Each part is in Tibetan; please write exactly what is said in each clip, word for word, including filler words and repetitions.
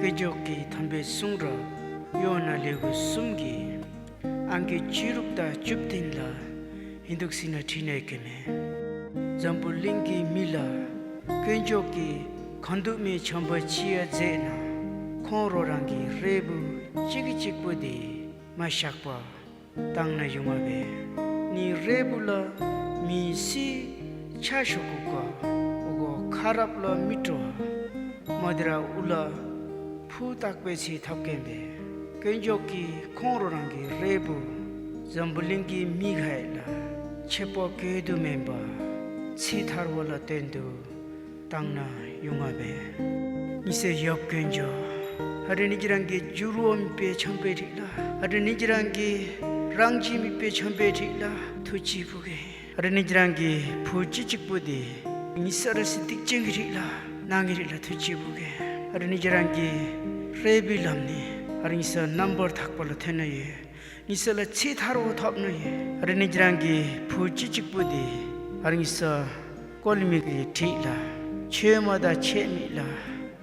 དཀོན་མཆོག་གི་དམ་པའི་གསུང་རབ་ཡོ་ན་ལེའུ་གསུམ་གྱི་ཨང་ཀི་བཅུ་དྲུག་དང་བཅུ་བདུན་ལ་ཧིན་དུག་སི་ན་བྲིས་ནས་ཀྱི་མེ། འཛམ་བུ་གླིང་གི་མི་ལ་དཀོན་མཆོག་གི་གང་འདུག་མེ་བྱམས་པ་ཅི་ཡ་མཛད་ན་ཁོང་རོ་རང་གི་རེ་བུ་གཅིག་གཅིག་པོ་དེ་མ་བཞག་པ། བཏང་ན་ཡོང་བ་བས། ནི་རེ་བུ་ལ་མི་སི་ཆ་ཤོ་ཀུ་ཀ་འོ་གོ་ཁ་རབ་ལ་མི་སྤྲོ་བ། མ་དེ་ར་འུ་ལ་ཕུ་བཏགས་པའི་ཚེ་ཐབས་མཁན་པས། དཀོན་མཆོག་གི་ཁོང་རོ་རང་གི་རེ་བུ་འཛམ་བུ་གླིང་གི་མི་ག་ཡི་ལ་ཆེ་པོ་གོས་དུ་མེན་པ་ཚེ་ཐར་བ་ལ་བརྟེན་དུ། བཏང་ན་ཡོང་བ་བས། ཉི་ཟེར་ཡབ་དཀོན་མཆོག་ཨ་རི་ནི་ཅི་རང་གི་འགྱུར་བ་མེད་པའི་ཆམ་པའི་རིགས་ལ། ཨ་རི་ནི་ཅི་རང་གི་རང་བཞིན་མེད་པའི་ཆམ་པའི་རིགས་ལ་ཐུགས་རྗེ་ཕུལ་གེ། ཨ་རི་ནི་ཅི་རང་གི་བུ་གཅིག་གཅིག་པོ་དེ་ཉི་ཟེར་ར་སི་སྡིག་ཅན་གྱི་རིགས་ལ་ནང་གི་རིགས་ལ་ཐུགས་རྗེ་ཕུལ་གེ། ཨ་རི་ནི་ཅི་རང་གི་རེ་བའི་ལམ་ནས་ཨ་རི་ཉི་ཟེར་རྣམ་པར་དག་པ་ལ་ཐོན་ན་ཡོད། ཉི་ཟེར་ལ་ཚེ་ཐར་བ་ཐོབ་ནོ་ཡོད། ཨ་རི་ནི་ཅི་རང་གི་བུ་གཅིག་གཅིག་པོ་དེ་ཨ་རི་ཉི་ཟེར་ཀོ་ལི་མི་གི་བྲིས་ལ་ཆོས་མ་དང་ཆད་མེད་ལ་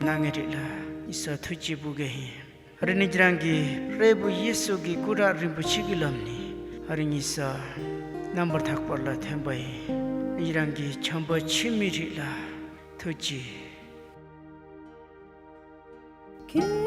ནང་ངེ་རིགས་ལ་ཉི་ཟེར་ཐུགས་རྗེ་ཕུལ་གེ་ཡིན། ཨ་རི་ནི་ཅི་རང་གི་རེ་བུ་ཡེ་སུ་གི་སྐུ་རག་རིན་པོ་ཆེ་གི་ལམ་ནས་ཨ་རི་ཉི་ཟེར་རྣམ་པར་དག་པ་ལ་ཐོན་པ་ཡིན། ཉི་ཟེར་རང་གི་བྱམས་པ་ཆེན་མོའི་རིགས་ལ་ཐུགས་རྗེ།